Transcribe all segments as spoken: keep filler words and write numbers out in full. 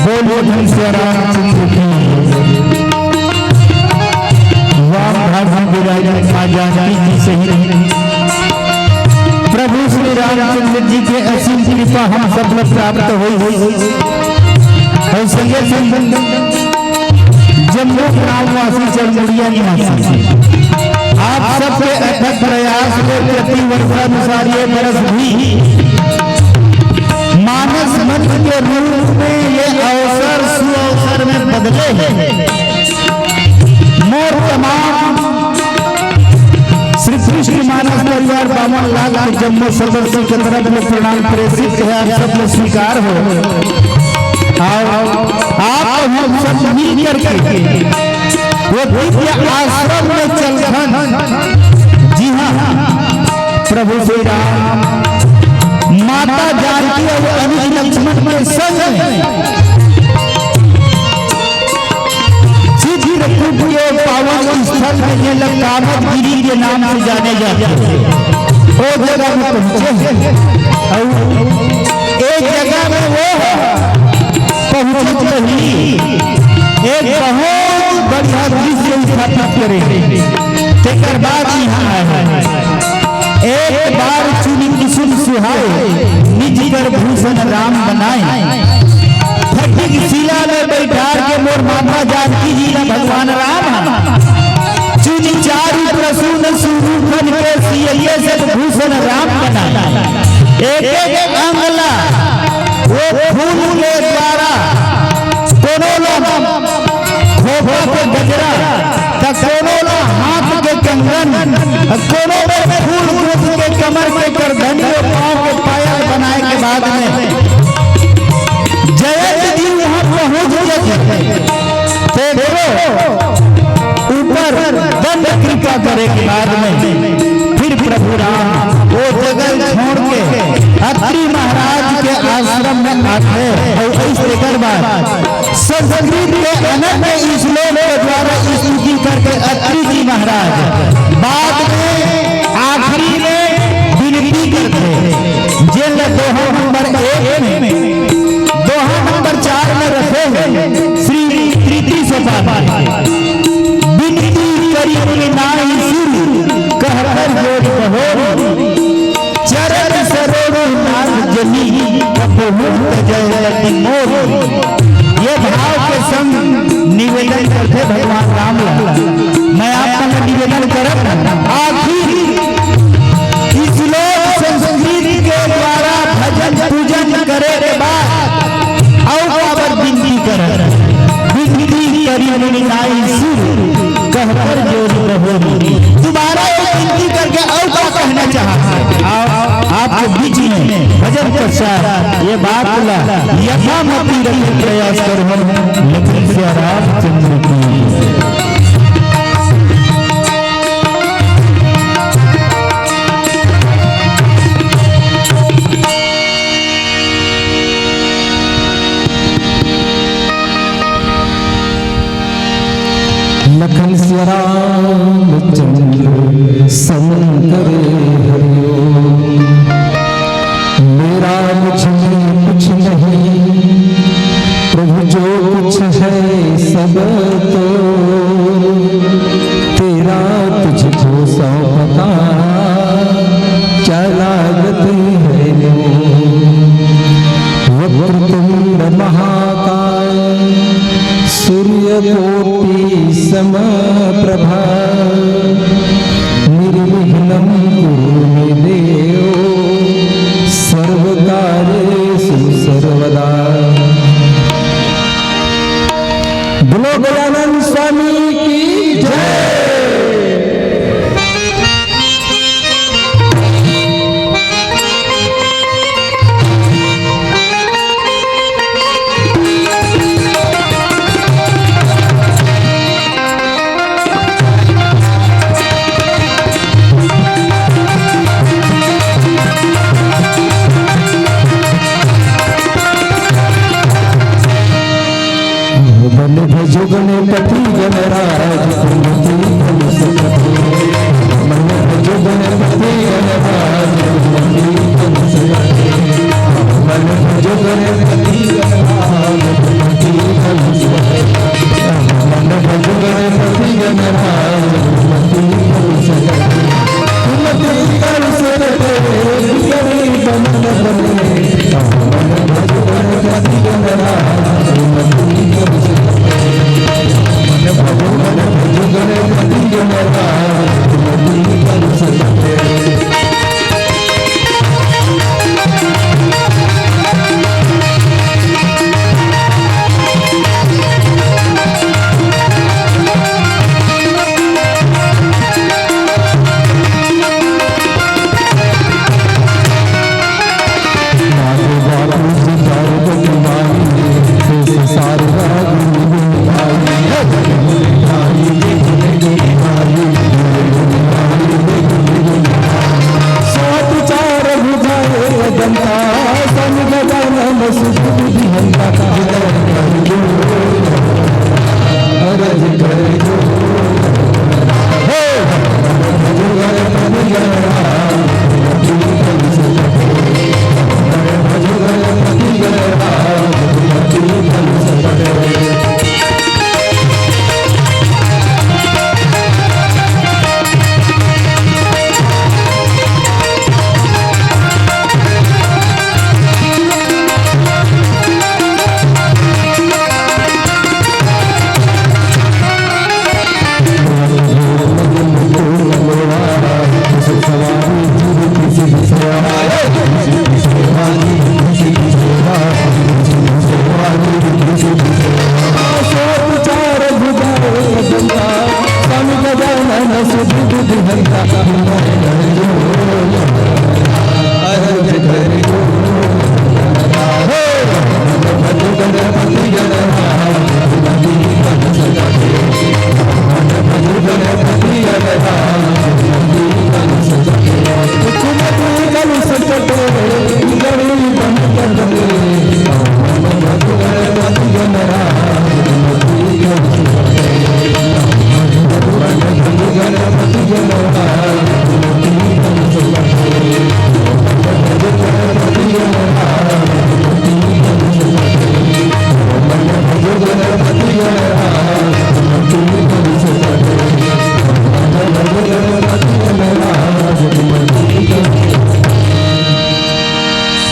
बोलो धन सिया रामचंद्र की। वाम भाग में विराजमान माँ जानकी जी सहित प्रभु श्री रामचंद्र जी के असीम कृपा हम सब ला प्राप्त होई। और संगे संग जम्मो ग्रामवासी, चरमुड़िया निवासी, आप सबके अथक प्रयास के प्रतिवर्षानुसार ये बरस भी मानस मंच के रूप में ये अवसर सुअवसर में बदले हैं। मोर तमाम श्री कृष्ण मानस परिवार बावन लाख के जम्मो सदस्य के तरफ ले प्रणाम प्रेषित है, आप सब ले स्वीकार हो। और आप हम सब मिल करके वो दिव्य आश्रम में चलथन, जी हाँ, प्रभु श्री राम, माता जानकी और अनुज लक्ष्मण के संग में चित्रकूट के पावन स्थल में, जे ला कामदगिरी के नाम से जाने जाथे, ओ जगह में पहुंचे हैं। और एक जगह में वो पहुंचत पहली एक बहुत बढ़िया दृश्य स्थापित करे, तेकर बाद यहाँ आए हैं। एक बार चुनि कुसुम सुहाए, निज कर भूषण राम बनाए। फटिक शिला में बैठार के मोर माता जानकी जी ला भगवान राम ह। चुनि चारु प्रसून सुरूपन के, सिय के सब भूषण राम बनाए। एक एक अंग ला वो फूल के द्वारा, कोनो ला खोपा के गजरा, त कोनो ला हाथ के कंगन, कोनो बर फूल गूंथ के कमर के करधनी अउ पाँव के पायल बनाए के बाद में जयंत जी वहां पहुंच गए थे। तेकरो ऊपर दंड कृपा करे के बाद में फिर प्रभु राम वो जगह छोड़ के अत्रि महाराज के आश्रम में आथे। और इस तेकर बाद संस्कृत के अनंत श्लोक के द्वारा स्तुति करके अत्रि जी महाराज बाद में आखिरी में विनती करते, जेल दोहा नंबर एक में, दोहा नंबर चार में रखे हैं श्री प्रीति से पापा। विनती करी मुनि नाहि सुर, कहकर जोर बहोर। चरण सरोज नाथ जनी, कबहु तजै लति मोर। ये भाव के संग निवेदन करथे भगवान राम ला। मैं आप मन निवेदन करत, आखिर श्लोक संस्कृत के द्वारा भजन पूजन करे के बाद अउ काबर विनती करत? विनती करी मुनि नाई सुर, कहकर जोर बहोर। दोबारा एक विनती करके अउ का कहना चाहत है? आप, आपके बीच में भजन पश्चात ये बात ला यथामति रखे प्रयास करो हम, लेकिन श्री रामचंद्र की लखन सिया राम चंद्र शंकर हरिओम। मेरा मुझ में कुछ नहीं, प्रभु जो कुछ है सब तो तेरा, तुझको सौंपता क्या लागत है वो। वक्रतुंड महाकाय सूर्य कोटि समप्रभा। निर्विघ्नं कुरु मे देव सर्वकार्येषु सर्वदा। बोलो गजानन स्वामी की जय। मन भजो गणपति गणराज, कुमति कलुष कटे। मन भजो गणपति गणराज, कुमति कलुष कटे। मन भजो गणपति गणराज, कुमति कलुष कटे। मन भजो गणपति गणराज, कुमति कलुष कटे। कुमति कलुष कटे, करी बमन बने।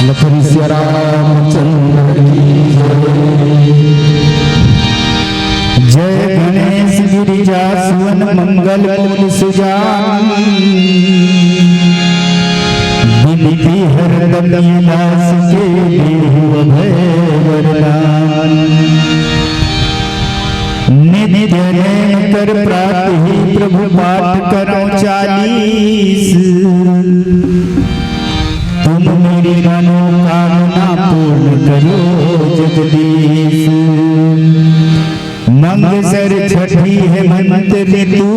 लखन सिया रामचंद्र की जय। जय गणेश गिरिजा सुवन मंगल मूल सुजान। बिनती हरदम ये दास के देहु अभय वरदान। नित्य नेम कर प्रातहि प्रभु पाठ करो चालीस। तुम मेरी मनोकामना पूर्ण करो जगदीश। मंगसर छठी हेमंत ऋतु,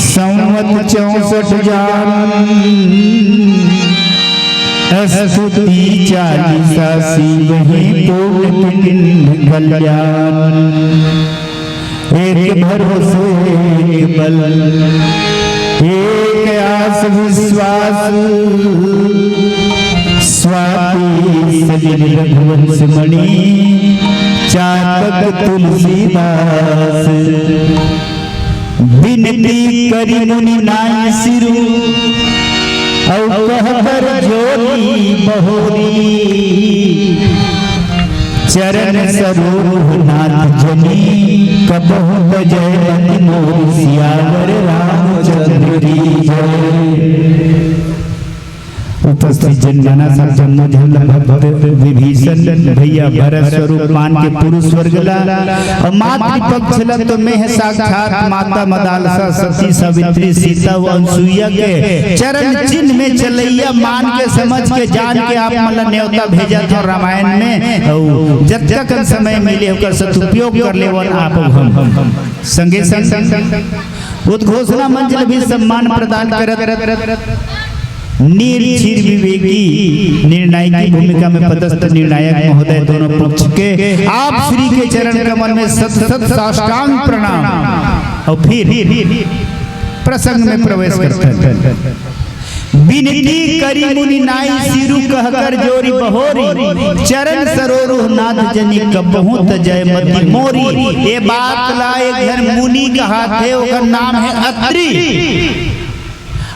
संवत चौसठ जान। स्तुति चालीसा शिव ही पूर्ण पिंड कल्याण। एक भरोसे एक बल, एक आस विश्वास। स्वाति सलिल रघुवंश मणि, चातक तुलसीदास। बिनती करी मुनि नाई सिरु, अउ कहकर जोरी बहोरी। चरण सरोज नाथ जनी कबहु तजय मति मोर। सियावर रामचंद्र की जय। उपस्थित जनमानस आप जम्मो झन ल भक्त विभीषण भैया भरत स्वरूप मान के पुरुष वर्ग ला अउ मातृपक्ष ला तो मैं साक्षात माता मदालसा सती सावित्री सीता व अनसुईया के चरण चिन्ह में चलैया मान के समझ के जान के आप मन ला न्योता भेजत हंव रामायण में। अउ जतका कन समय मिले ओकर सदुपयोग कर लेवन आप अउ हम। संगे संग उद्घोषणा मंच ल भी सम्मान प्रदान करत निर्चिर विवेकी निर्णायकी भूमिका में पदस्थ निर्णायक महोदय दोनों पक्ष के आप श्री के चरण कमल में सत सत साष्टांग प्रणाम। अउ फिर प्रसंग में प्रवेश करथन। बिनती करी मुनि नाई सिरु कहकर जोरी बहोरी, चरण सरोरुह नाथ जनी कबहु तजय मति मोरी। ये बात ला एक झन मुनि कहाथे, ओकर नाम हे अत्रि।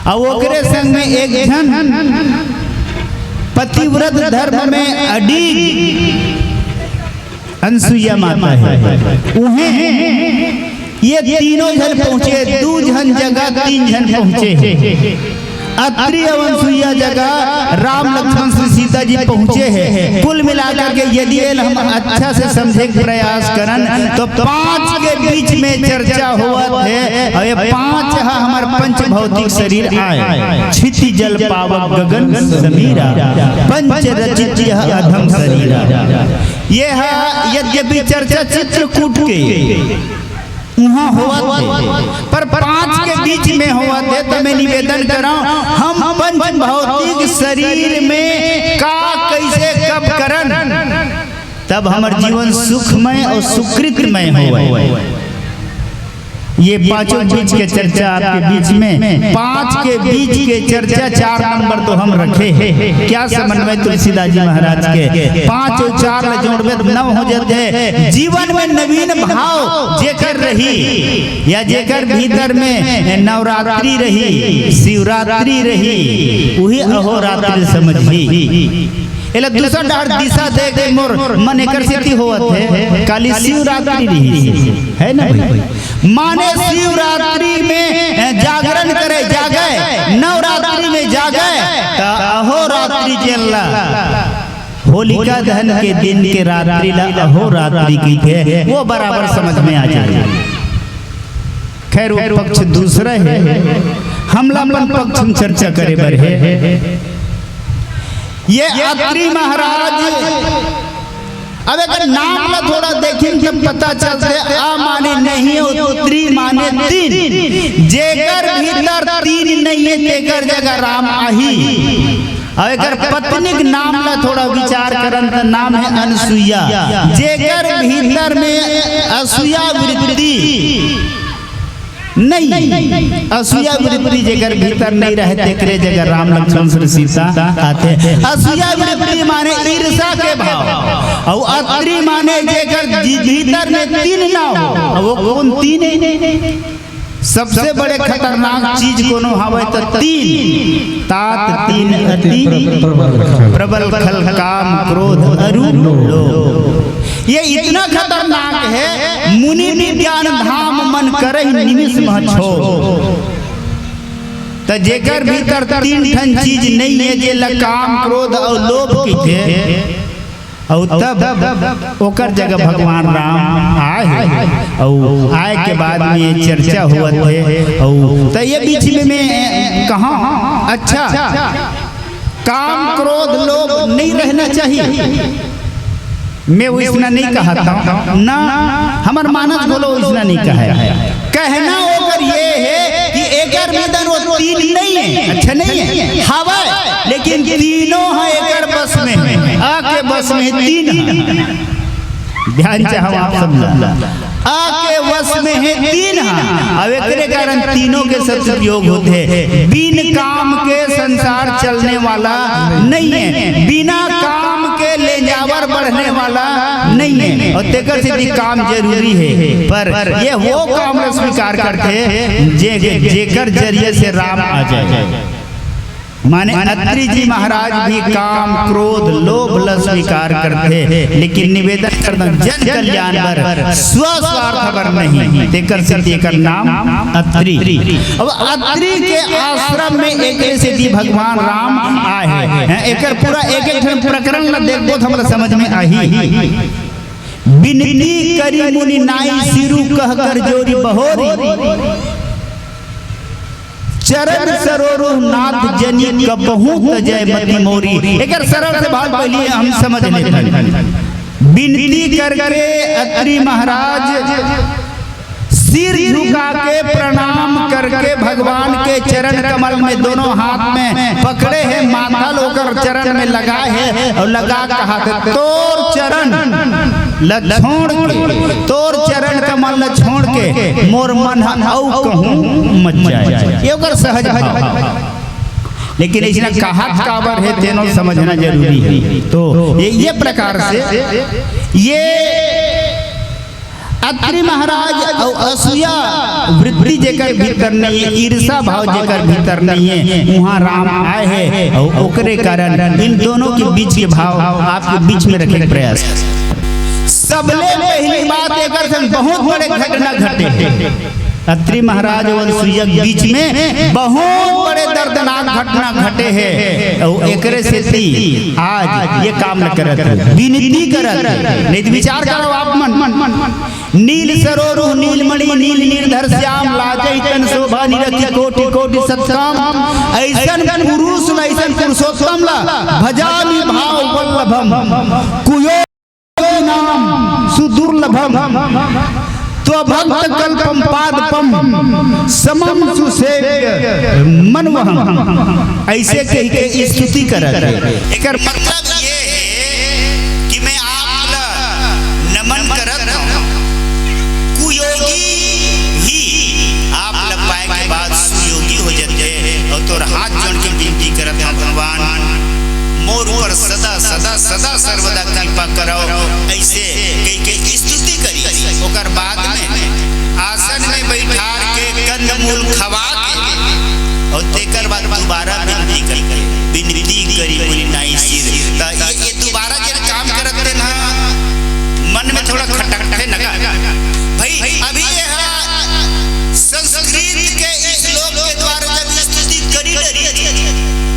अउ ओकरे संग में एक झन पतिव्रत धर्म में अडिग अनसुईया माता हे। उहें ये तीनों झन पहुंचे, दू झन जगह तीन झन पहुंचे हे। अत्रि अउ अनसुईया जगह राम लक्ष्मण श्री सीता जी पहुंचे हे। कुल मिलाकर के यदि एला हम अच्छा से समझे के प्रयास करन तो पांच के बीच में चर्चा होवत हे। अउ ये पांच ह हमर पंच भौतिक शरीर आय, क्षिति जल पावक गगन समीरा, पंच रचित यह अधम शरीरा। ये ह यद्यपि चर्चा चित्रकूट के उहाँ होवत हे, पर पांच के बीच में होवत हे, त मैं निवेदन करंव, हम पंच भौतिक शरीर में का, कइसे, कब करन, तब हमर जीवन सुखमय अउ सुकृतमय होवय। ये पांचों बीच के चर्चा आपके बीच में, पांच के बीच के चर्चा चार नंबर तो हम रखे हैं। क्या समन्वय तुलसीदास जी महाराज के, पांच अउ चार ल जोड़बे त नौ हो जाथे। जीवन में नवीन भाव जेकर रही या जेकर भीतर में नवरात्रि रही, शिवरात्रि रही, उही अहोरात्रि समझही। एला दूसर डहर दिशा दे के मोर मन एकर सेती होवत हे, काली शिवरात्रि रही, है ना भाई? माने शिवरात्रि में जागरण करे, जागे, नवरात्रि में जागे, त अहोरात्रि जेन ला होलिका दहन के दिन के रात्रि ला अहोरात्रि कहिथे, वो बराबर समझ में आ जाए। खैर, वो पक्ष दूसरा हे, हमला अपन पक्ष में चर्चा करे बर हे। ये अत्रि महाराज, अब एकर नाम ला थोड़ा देखिन तब पता चलथे। अ माने नहीं अउ त्रि माने तीन, जेकर भीतर तीन नहीं हे तेकर जगह राम आही। अउ एकर पत्नी के नाम ला थोड़ा विचार करन त नाम हे अनसुईया, जेकर भीतर में असूया वृत्ति नहीं, असूया वृत्ति जेकर भीतर नहीं रहे, तेकरे जगह राम लक्ष्मण श्री सीता आथे। असूया वृत्ति माने ईर्षा के भाव, अउ अत्रि माने जेकर जी-, भीतर में तीन ना हो, वो कौन तीन हे? सबसे बड़े खतरनाक चीज कोनो हवय त तीन, तात तीन अति प्रबल खल, काम क्रोध अरु लोभ। ये इतना खतरनाक हे, मुनि विज्ञान धाम मन करही निमिष मह क्षोभ। त जेकर भीतर तीन ठन चीज नहीं हे, जेला काम क्रोध अउ लोभ कहिथे, अउ तब ओकर जगह भगवान राम आए हे, अउ आए के बाद में ये चर्चा होवत हे, अउ त ये बीच में मैं कहा, अच्छा, काम क्रोध लोभ नहीं रहना चाहिए, मैं वइसना नहीं कहत हंव ना, हमर मानस घलो वइसना नहीं कहय। कहना ओकर ये हे कि एकर भीतर वो तीन नहीं हे, अच्छा नहीं हे, हवय, लेकिन तीनों ह एकर बस में हे, अ के बस में तीन ह। ध्यान चाहव आप सब ला। अ के वश में हे तीन ह, अउ एकरे कारण तीनों के सदुपयोग होथे। बिन काम के संसार चलने वाला नहीं हे, बिना काम के ले जावर बढ़ने वाला नहीं हे, अउ तेकर सेती काम जरूरी हे। पर ये वो काम ला स्वीकार करथे जे, जेकर जरिए से राम आ जाए। माने अत्रि जी महाराज भी काम, क्रोध, लोभ ल स्वीकार करथे, लेकिन निवेदन करथन जन कल्याण बर, स्वस्वार्थ बर नहीं। तेकर सेती एकर नाम अत्रि। अब अत्रि के आश्रम में एक सेती भगवान राम आए हे। हैं, एकर पूरा एक एक ठन प्रकरण ल देखबो त हमला समझ में आही। बिनती करी मुनि नाई सिरु कह कर जोरी बहोरी। चरण सरोरु नाथ जनी कबहूँ तजय मति मोरी। एकर सरल से भाव पहली हम समझ लेथन। बिनती करके अत्रि महाराज सिर झुका के प्रणाम करके भगवान के चरण कमल में दोनों हाथ में पकड़े हे, माथा ल ओकर चरण में लगाए हे अउ लगा कहा थे, तोर चरण ल छोड़ के, तोर चरण कमल ल छोड़ के मोर मन ह अउ कहूँ मत जाए। ये ओकर सहज भाव। लेकिन अइसना कहत काबर हे, तेनो समझना जरूरी हे। तो ये, ये प्रकार से ये अत्रि महाराज अउ असूया वृत्ति जेकर भीतर नहीं हे, ईर्षा भाव जेकर भीतर नहीं हे, उहाँ राम आए हे अउ ओकरे कारण इन दोनों के बीच के भाव आपके बीच में रखे के प्रयास। सबले पहली बात, एकर संग बहुत बड़े घटना घटे हे। अत्रि महाराज अउ अनसुईया के बीच में बहुत बड़े दर्दनाक घटना घटे हे, अउ एकरे सेती आज ये काम ल करत हे, बिनती करत हे। नहीं तो विचार करो आप मन, नील सरोरु नीलमणि नील निर्धर श्याम, लाजइ तन शोभा निरखि कोटि कोटि सतकाम। अइसन पुरुष ल, अइसन पुरुषोत्तम ल भजामि भाव वल्लभम। कुयो नाम सुदुर्लभम, त्वभक्तकल्पम पादपम, समम सुसेव्य मनवहम। अइसे कहि के स्तुति करत हे। एकर मतलब ये हे कि मैं आप ला नमन करत हूँ। कुयोगी ही आप ला पाए के बाद सुयोगी हो जाथे। अउ तोर हाथ जोड़ के बिनती करत हूँ भगवान, मोर ऊपर सदा, सदा, सदा सर्वदा कृपा करव। अइसे कहि के स्तुति करी। ओकर बाद में आसन में बइठार के कंदमूल खवा के अउ तेकर बाद दुबारा बिनती करके, बिनती करी मुनि नाई सिर। त ये, ये दुबारा जेन काम करत हे ना, मन में थोड़ा खटकथे न का। भाई, अभी ये हा संस्कृत के श्लोक के द्वारा जब स्तुति करी डरी,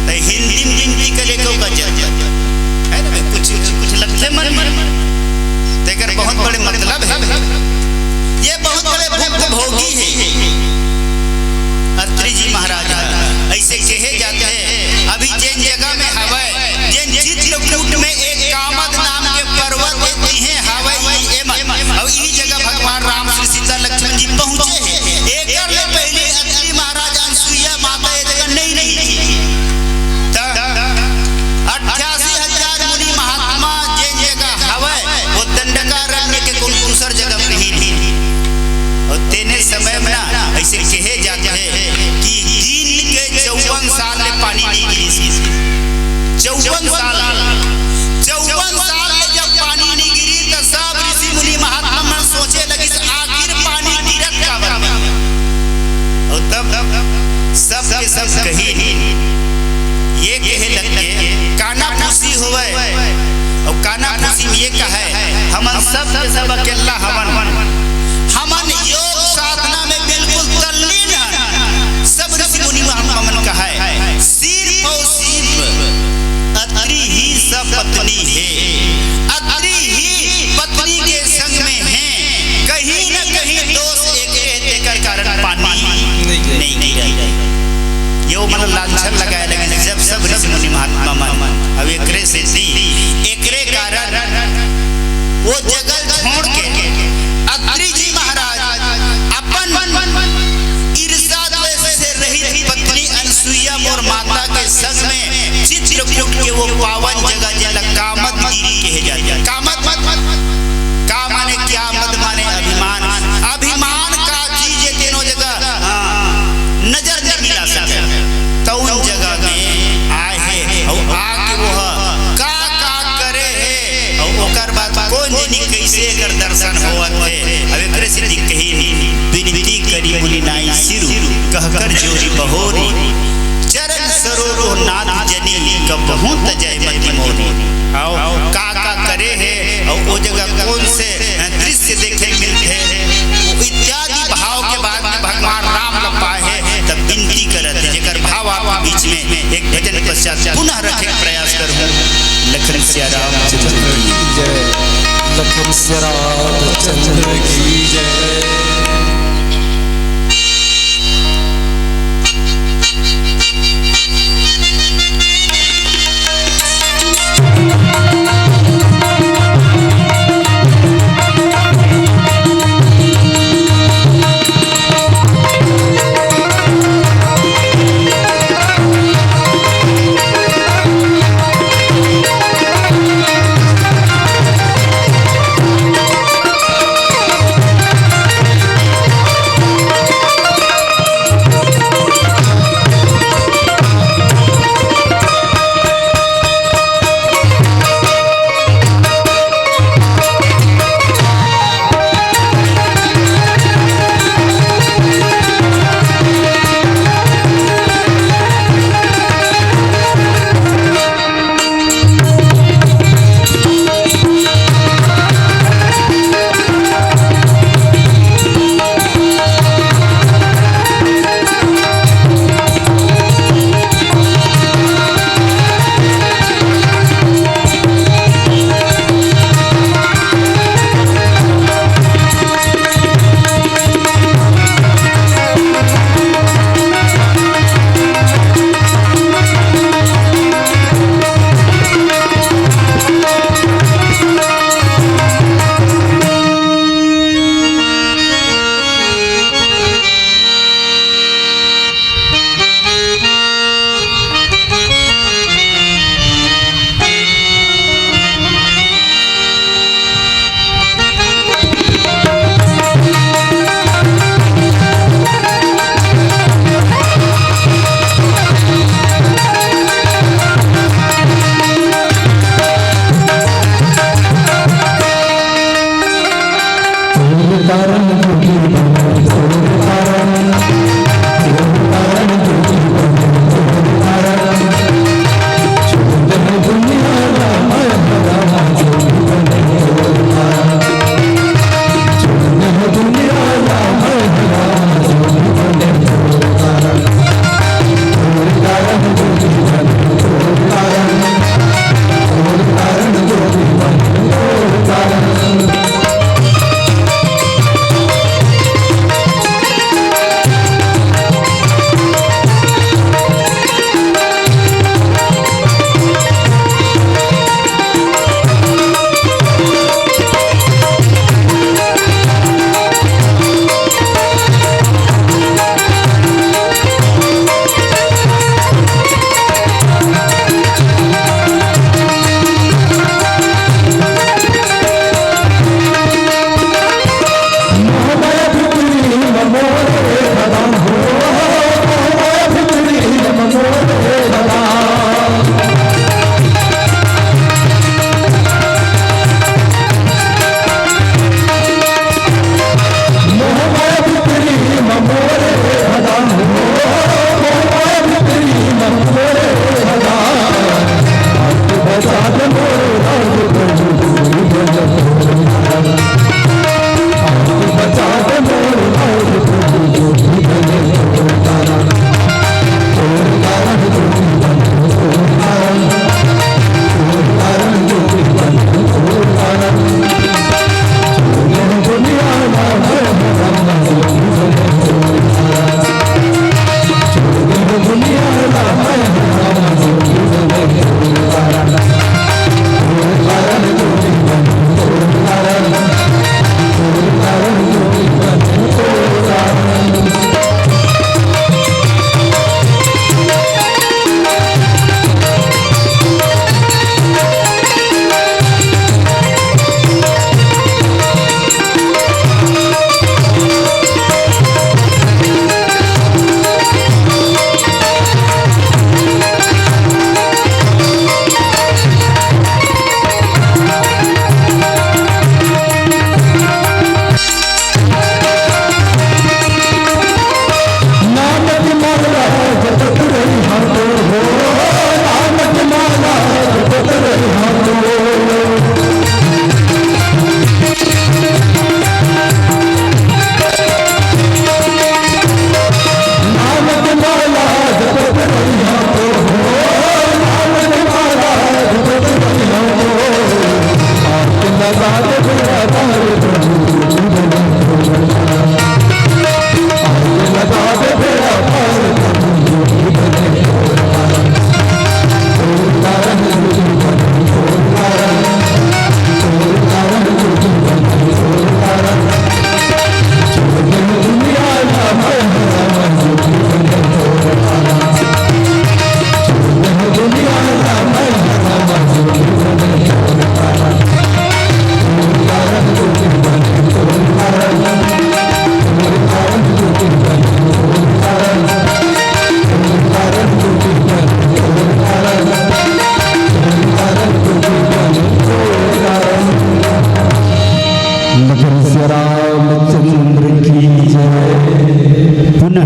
त हिंदी में बिनती करे को का जरूरत हे ना भाई? कुछ, कुछ लगथे मन में। तेकर बहुत बड़े मतलब हे। ये बहुत बड़े भुक्त भोगी हे अत्रि जी महाराज ह। अइसे कहे जाथे, अभी जेन जगह में हवय, जेन चित्रकूट में एक कामद नाम के पर्वत हे, तिहें हवय ई एमन। अउ इही जगह भगवान राम, श्री सीता, लक्ष्मण जी पहुंचे हे। एकर ले पहले अत्रि महाराज, अनसुईया माता ये जगह नहीं रही थी। त अट्ठासी हजार मुनि महात्मा जेन जगह हवय, वो दंडकारण्य के कोनो दूसर जगह में नहीं रही। अउ तेने समय में ना, अइसे कहे जाथे कि दिन के चौवन साल ले पानी नहीं गिरिस। चौवन साल, चौवन साल ले जब पानी नहीं गिरी, त सब ऋषि मुनि महात्मा मन सोचे लगिस, आखिर पानी गिरत काबर? अउ तब सब के सब कहिन, ये कहे लगे, काना फूसी होवय, अउ काना फूसी में ये कहय, हमन सब के सब अकेल्ला हवन, हमन योग साधना में बिल्कुल तल्लीन हन। सब ऋषि मुनि महात्मा मन कहय, सिर्फ अउ सिर्फ अत्रि ही सब पत्नी हे, अत्रि ही पत्नी के संग में हे, कहीं न कहीं दोष एक हे, तेकर कारण पानी नहीं गिरय। ये वो मन लांछन लगाए लगे, जब सब ऋषि मुनि महात्मा मन। अब एकरे सेती, एकरे कारण वो जगह छोड़ के अत्रि जी महाराज अपन ईर्षा द्वेष से रहित पत्नी अनसुईया मोर माता के संग में चित्रकूट के वो पावन जगह, जेला कामदगिरी कहे जाथे। कामद, का माने क्या, मद माने अभिमान। अभिमान का चीज हे, तेनो जगह, हाँ, नजर नहीं मिला सके। तउन जगह में आए हे, अउ आके वो का, का करे हे, अउ ओकर बाद कोन जनी कइसे एकर दर्शन होवत हे। अब एकरे सेती कहिन, बिनती करी मुनि नाई सिरु, कहकर जोरी बहोरी। चरण सरो तो नाथ जनी, कबहूँ तजय मति मोरी। अउ का का करे हे, अउ ओ जगह कौन से, अ, दृश्य देखे मिलथे, वो इत्यादि भाव के बाद में भगवान राम ल पाए हे, तब विनती करत हे, जेकर भाव आपके बीच में एक भजन पश्चात पुनः रखे के प्रयास करहूँ। लखन सिया रामचंद्र की जय। लखन सिया रामचंद्र की जय।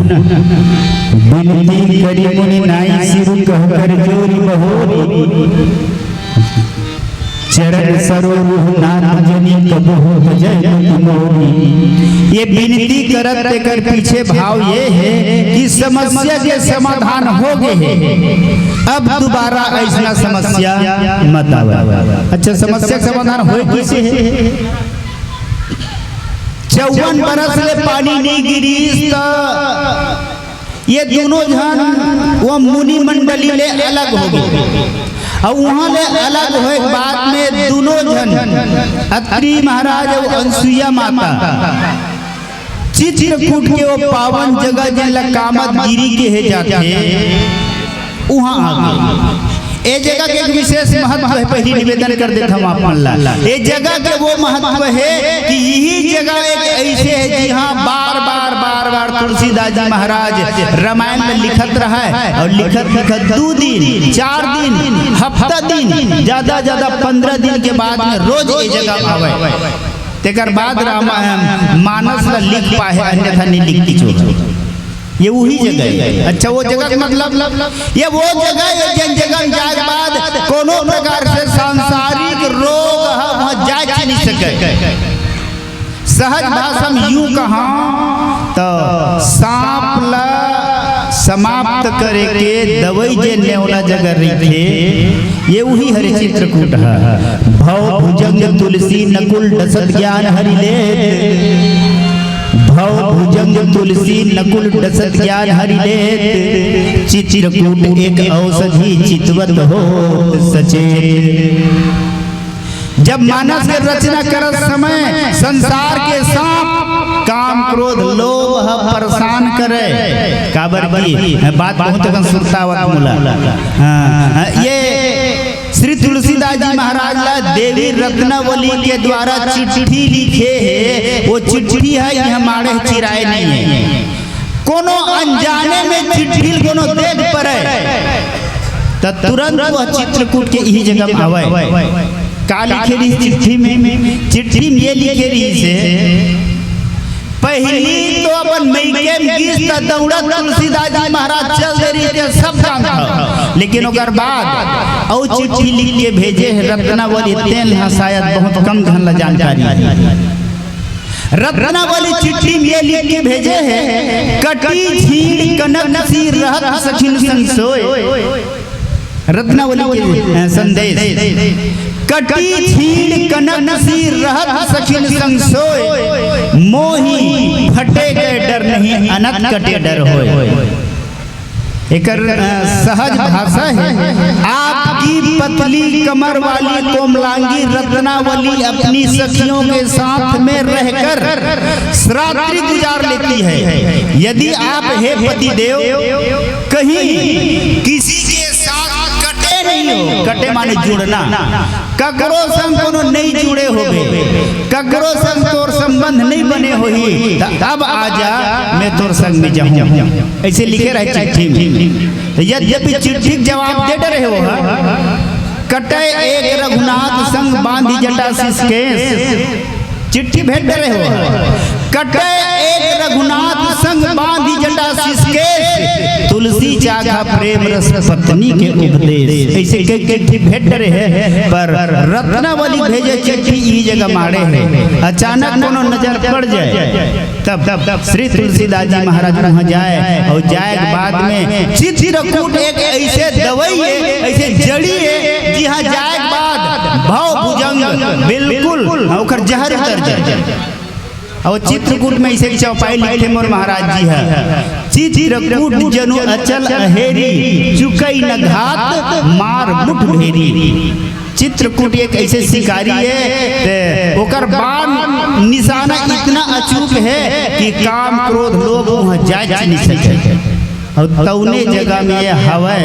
बिनती करी मुनि नाई सिर कह कर जोरी बहोरी। चरण सरोरुह नाथ जनी कबहु तजय मति मोरी। ये बिनती करत तेकर पीछे भाव ये हे कि समस्या के समाधान हो गे हे, अब दुबारा अइसना समस्या मत आवे। अच्छा, समस्या के समाधान होय कइसे हे? चौवन बरस ले पानी नइ गिरिस, त ये दूनों झन वो मुनि मंडली ले अलग हो गे। अउ उहाँ ले अलग होय के बाद में दूनों झन, अत्रि महाराज अउ अनसुईया माता, चित्रकूट के वो पावन जगह, जेला कामदगिरी केहे जाथे, उहाँ आ गे। ए जगह के एक विशेष महत्व हे, पहिली निवेदन कर देथंव आप मन ला। ए जगह के वो महत्व हे कि इही जगह एक अइसे हे, जिहाँ बार-बार, बार-बार तुलसीदास जी महाराज रामायण में लिखत रहय अउ लिखत, लिखत दू दिन, चार दिन, हफ्ता दिन, ज्यादा, ज्यादा पंद्रह दिन के बाद में रोज ए जगह आवय। तेकर बाद रामायण मानस ला लिख पाए, अन्यथा नइ लिख पाए। ये उही जगह हे। अच्छा, वो जगह के मतलब, ये वो जगह हे, जेन जगह में जाए के बाद कोनो प्रकार से सांसारिक रोग ह वहाँ जाए नइ सके। सहज भाषा में यूं कहा, त सांप ला समाप्त करे के दवई जे नेवला जगह रहिथे, ये उही हरे चित्रकूट ह। भव भुजंग तुलसी नकुल डसत ज्ञान हरि लेत। भव भुजंग तुलसी नकुल डसत ज्ञान हरि लेत। चित्रकूट एक औषधि चितवत होत सचेत। जब मानस के रचना करत समय संसार के सांप, काम, क्रोध, लोभ ह परेशान करे, काबर कि बात बहुत अकन सुरता आवत मोला। हाँ, ये श्री तुलसीदास जी महाराज ला देवी रत्नावली के द्वारा चिट्ठी लिखे हे, वो चिट्ठी ह इहाँ माड़े चिराए नइ हे। कोनो अनजाने में चिट्ठी ल कोनो देख परे, त तुरंत वो चित्रकूट के इही जगह में आवय। का लिखे रहिस चिट्ठी में? चिट्ठी में ये लिखे रहिस हे, पहिली तो अपन मइके में गिस त दउड़त तुलसीदास जी महाराज चल दे रहिस हे, सब जानत हव। लेकिन ओकर बाद अउ चिट्ठी लिख के भेजे हे रत्नावली, तेन ह शायद बहुत कम झन ला जानकारी हे। रत्नावली चिट्ठी में ये लिख के भेजे हे, कटी झीण कनक सी रहत सखिन संग सोय। रत्नावली के, अ, संदेश। कटी झीण कनक सी रहत सखिन संग सोय, मोहि फटे गए डर नहीं अनत कटे डर होय। एकर, अ, सहज भाषा हे। आपकी पतली कमर वाली कोमलांगी रत्नावली अपनी सखियों के साथ में रहकर रात्रि गुजार लेती है। यदि आप, हे पतिदेव, कहीं किसी के साथ कटे नहीं हो, कटे माने जुड़ना, ककरो संग कोनो नइ जुड़े होबे, ककरो संग तोर संबंध नइ बने होही, त अब आजा, मैं तोर संग में जाहूं। अइसे लिखे रहय चिट्ठी में। त यद्यपि चिट्ठी के जवाब दे डरे हे वो ह, कटय एक रघुनाथ संग बांधी जटा सिसकेस। चिट्ठी भेज डरे हे वो ह। कटय एक रघुनाथ संग बांधी जटा सिसकेस, तुलसी चाखा प्रेम रस पत्नी के उपदेश। अइसे कहिके चिट्ठी भेज डरे हे, पर रत्नावली भेजे चिट्ठी इही जगह माड़े हे। अचानक कोनो नजर पड़ जाय, तब श्री तुलसीदास जी महाराज उहाँ जाय अउ जाय के बाद में चित्रकूट एक अइसे दवई हे, अइसे जड़ी हे, जिहाँ जाय के बाद भव भुजंग बिल्कुल ओकर जहर उतर जाय। अउ चित्रकूट में अइसे चौपाई लिखे मोर महाराज जी ह, चित्रकूट जनु अचल अहेरी, चुकई न घात मार मुठ भेरी। चित्रकूट एक अइसे शिकारी हे, ते ओकर बाण निशाना इतना अचूक हे कि काम, क्रोध, लोभ उहाँ जाय नइ सके। अउ तउने जगह में ये हवय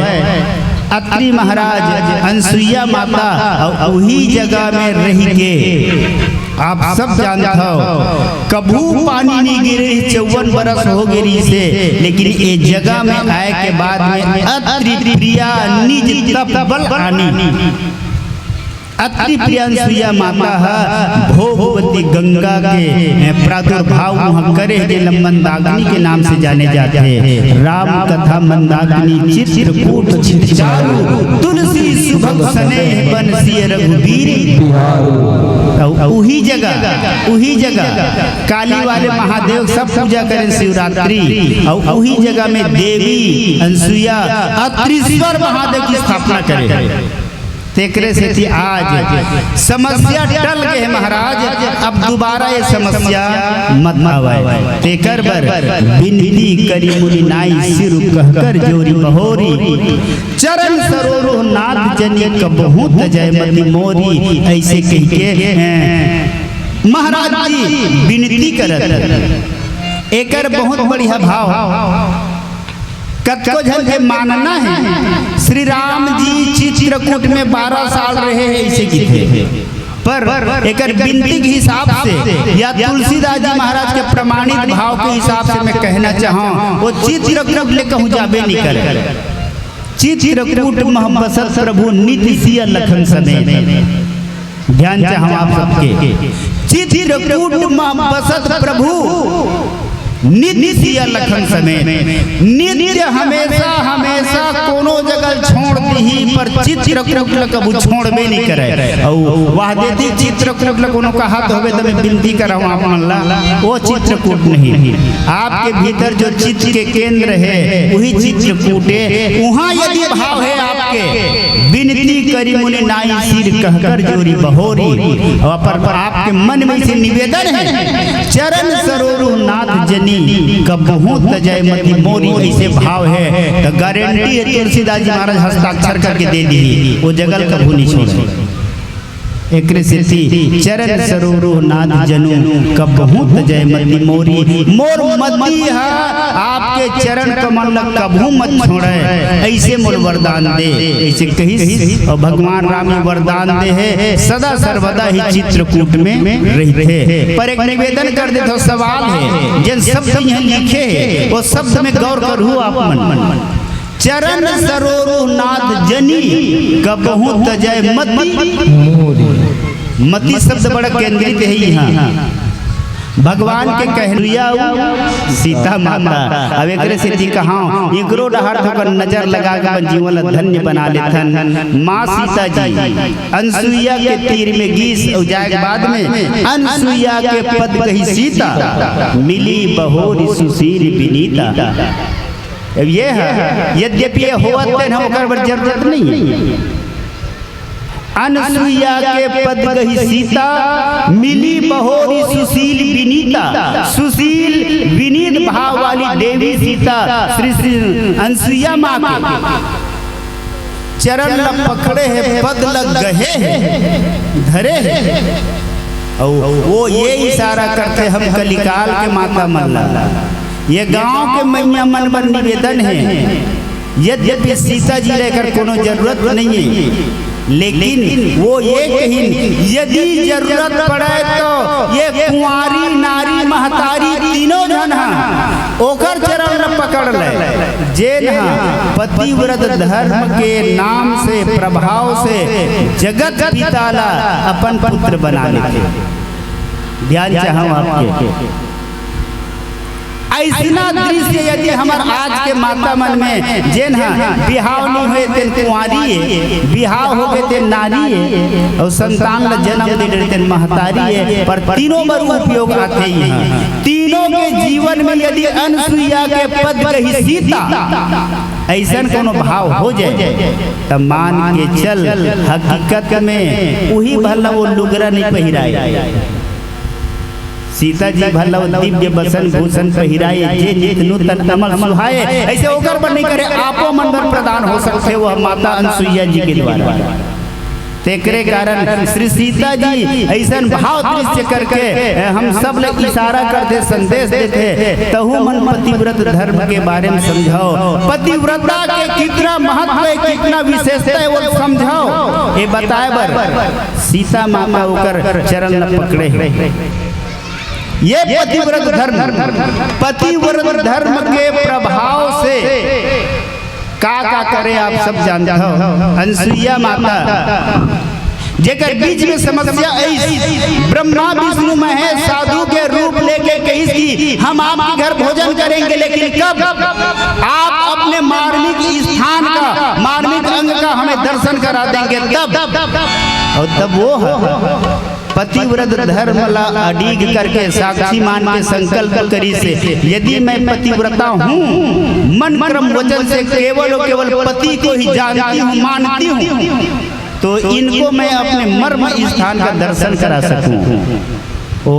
अत्रि महाराज, अनसुईया माता, अउ उही जगह में रहिके आप सब जानत हव, कभू पानी नइ गिरे, चौवन बरस हो गे रिहिसे, लेकिन ए जगह में आय के बाद में अत्रि प्रिया निज तप बल आनी। अति प्रिय अनसुईया माता ह भोगवती गंगा के प्रादुर्भाव उहाँ करे हे, जेला मंदाकिनी के नाम से जाने जाथे। राम कथा मंदाकिनी चित्रकूट छित चारु, तुलसी सुभग सनेह बन सिय रघुबीर। अउ उही जगह, उही जगह काली वाले महादेव सब पूजा करें शिवरात्रि, अउ उही जगह में देवी अनसुईया अत्रीश्वर महादेव की स्थापना करे। तेकरे सेती आज समस्या टल गे हे महाराज, अब दोबारा ये समस्या मत आवय। तेकर बर बिनती करी मुनि नाई सिर कहकर जोरी बहोरी, चरण सरोरुह नाथ जनी कबहूँ तजय मति मोरी। अइसे कहिके, अ, महाराज जी बिनती करत। एकर बहुत बढ़िया भाव। कतको झन के मानना हे, श्री राम जी चित्रकूट में बारह साल रहे हे, अइसे किथे। पर एकर बिनती के हिसाब से या तुलसीदास जी महाराज के प्रमाणित भाव के हिसाब से मैं कहना चाहूँ, वो चित्रकूट ले कहूँ जाबे नहीं करे। चित्रकूट मह बसत प्रभु नित सिय लखन समेत। ध्यान चाहूँ आप सबके, चित्रकूट मह बसत प्रभु नित सिय लखन समेत। नित्य हमेशा, हमेशा कोनो जगह छोड़ दिही, पर चित्रकूट ल कभू छोड़बे नहीं करे। अउ वह देती चित्रकूट ल कोनो कहा तो हवे, त मैं बिनती करहूँ आप मन ला, वो चित्रकूट नहीं। आपके भीतर जो चित्त के केंद्र हे, वही चित्रकूट हे। उहाँ यदि भाव हे आपके, बिनती करी मुनि नाई सिर कहकर जोरी बहोरी। अउ पर आपके मन में से निवेदन हे, चरण सरोरु नाथ जनी कबहूँ तजय मति मोरी, अइसे भाव हे त गारंटी हे, तुलसीदास जी महाराज हस्ताक्षर करके दे दिही, वो जगह ल कभू नहीं छोड़े। एकरे सेती चरण सरोरु नाथ जनु कबहूँ तजय मति मोरी। मोर मति ह आपके चरण कमल ल कबहूँ मत छोड़े, अइसे मोर वरदान दे, अइसे कहिस। अउ भगवान राम ही वरदान दे हे, सदा सर्वदा ही चित्रकूट में रहिथे। पर एक निवेदन कर देथों, सवाल हे, जेन शब्द इहाँ लिखे हे, वो शब्द में गौर करहू आप मन। चरण सरोरु नाथ जनी कबहूँ तजय मति मोरी। मति शब्द बड़ा केंद्रित हे इहाँ। भगवान के कहनुइया अउ सीता माता। अब एकरे सेती कहांव, एकरो डहर थोकन नजर लगा के अपन जीवन ला धन्य बना लेथन। माँ सीता जी अनसुईया के तीर में गीस अउ जाए के बाद में अनसुईया के पद कही सीता, मिली बहोरी सुशील बिनीता। अब ये हे, यद्यपि ये होवत तेन ह ओकर बर जरूरत नहीं हे। अनसुईया के पद कही सीता, मिली बहोरी सुशील बिनीता। सुशील विनीत भाव वाली देवी सीता श्री, श्री अनसुईया माँ के चरण ल पकड़े हे, पद ल गहे हे, धरे हे। अउ वो ये इशारा करथे हम कलिकाल के माता मन ला। ये गांव के मइया मन बर निवेदन हे, यद्यपि सीता जी ल एकर कोनो जरूरत नहीं हे, लेकिन वो ये कहिन, यदि जरूरत पड़े तो ये कुंवारी नारी महतारी तीनों झन ह ओकर चरण ल पकड़ ले, जेन ह पतिव्रत धर्म के नाम से, प्रभाव से जगत पिता ला अपन पुत्र बना लेथे। ध्यान चाहूँ आपके। अइसना दृश्य यदि हमर आज के माता मन में, जेन ह बिहाव नहीं होए तेन कुंवारी हे, बिहाव होगे तेन नारी हे, अउ संतान ल जन्म दे डरे तेन महतारी हे, पर तीनों बर उपयोग आथे ही। तीनों के जीवन में यदि अनसुईया के पद कही सीता, अइसन कोनो भाव हो जाए, त मान के चल, हकीकत में उही भर ल वो लुगरा नहीं पहिराए। सीता जी भर ल वो दिव्य बसन भूषण पहिराए, जे नित नूतन अमल सुहाए, अइसे ओकर बर नहीं करे, आपो मन बर प्रदान हो सकथे वो माता अनसुईया जी के द्वारा। तेकरे कारण श्री सीता जी अइसन भाव दृश्य करके, अ, हम सब ल इशारा करथे, संदेश देथे, तहू मन पतिव्रत धर्म के बारे में समझव। पतिव्रता के कितना महत्व हे, कितना विशेषता हे, वो समझव। ये बताए बर सीता माता ओकर चरण ल पकड़े हे। ये पतिव्रत धर्म, पतिव्रत धर्म के प्रभाव से का का करे आप सब जानत हव। अनसुईया माता जेकर बीच में समस्या आइस, ब्रह्मा विष्णु महेश साधु के रूप लेके कहिस कि हम आपके घर भोजन करेंगे, लेकिन कब? आप अपने मार्मिक स्थान का, मार्मिक अंग का हमें दर्शन करा देंगे तब। और तब वो ह, पतिव्रत धर्म ला अडिग करके, साक्षी मान के संकल्प करिस, यदि मैं पतिव्रता हूँ, मन कर्म वचन से केवल और केवल पति को ही जानती हूँ, मानती हूँ, तो इनको मैं अपने मर्म स्थान का दर्शन करा सकूं। ओ,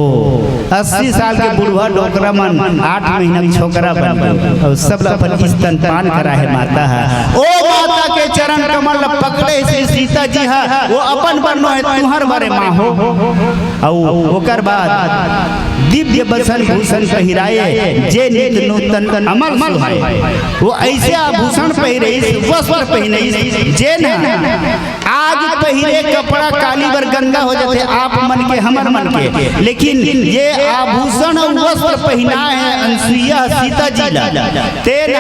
अस्सी साल के बुढ़वा डोकरा मन आठ महीना के छोकरा बन गए और सब ला अपन स्तनपान करा हे माता ह। ओ माता के चरण कमल ला पकड़े श्री सीता जी ह, वो अपन बर नो हे, तुहर बरे माँ हो। अउ ओकर बाद दिव्य वसन भूषण पहिराए, जे नित नूतन अमल सुहाए। वो ऐसे आभूषण पहिरे, वस्त्र पहिरे, जे न आज पहिरे कपड़ा काली बर गंदा हो जाथे, आप मन के, हमर मन के, लेकिन ये आभूषण अउ वस्त्र पहिनाए हे अनसुईया सीता जी ला, तेन ह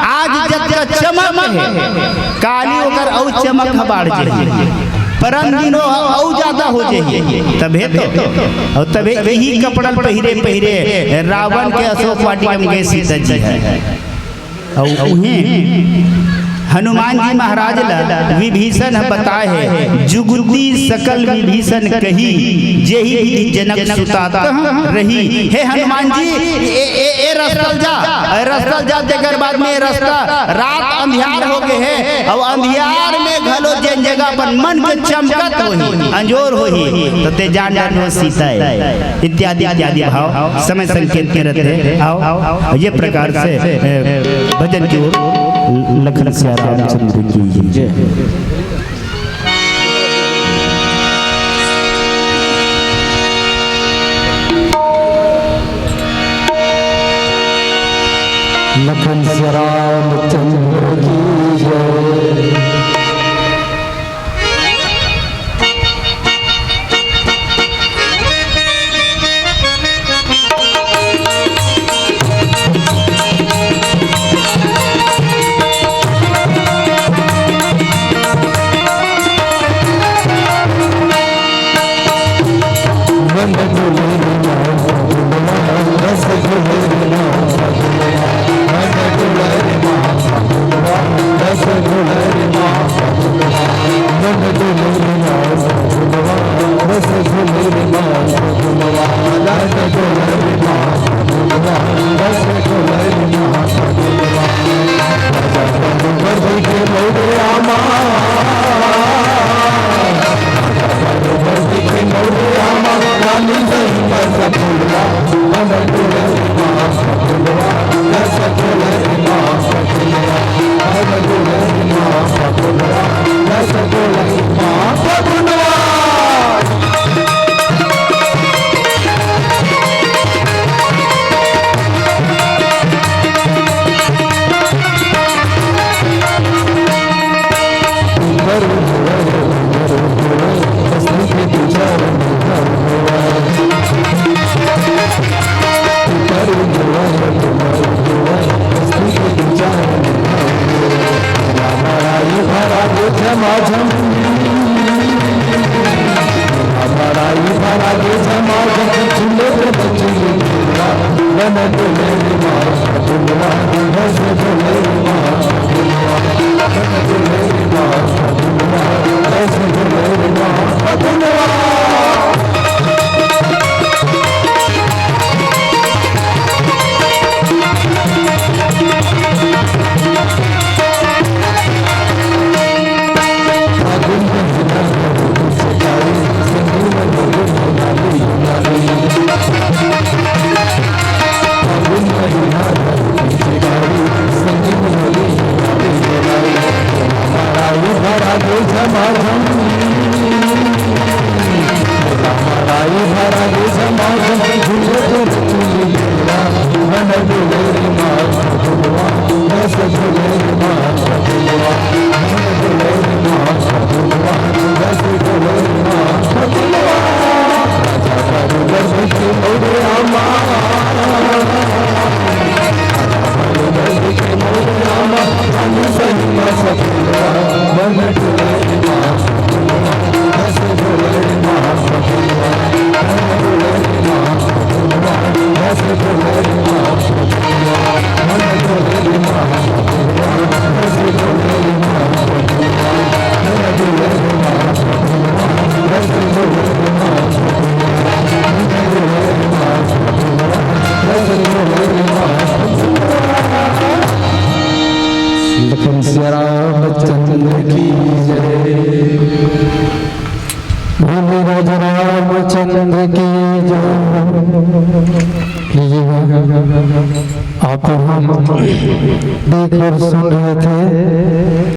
आज जतका चमक हे, काली ओकर अउ चमक ह बाढ़ जाही, परन दिन ओ ह अउ ज्यादा हो जाही। तभे तो, अउ तभे इही कपड़ा पहिरे पहिरे रावण के अशोक वाटिका में गए सीता जी ह। अउ उहें हनुमान जी महाराज ला विभीषण ह बताए हे, "जुगुति सकल विभीषण कही, जेहि विधि जनक सुता तह रही।" हे हनुमान जी, ए, ए, ए रस्ता ल जा, ए रस्ता ल जा, तेकर बाद में ए रस्ता रात अंधियार हो गए हे, अउ अंधियार में घलो जेन जगह अपन मन के चमकत होही, अंजोर होही, तो ते जान डारबो सीता हे। इत्यादि इत्यादि भाव समय संकेत के रहते हैं। आओ, ये प्रकार से, ए, भजन की ओर लखन सिया रामचंद्र की जय। लखन सिया रामचंद्र की जय। लखन सिया रामचंद्र की जय। भोले राजा रामचंद्र की जय। लीजिएगा, आप और हम देख और सुन रहे थे।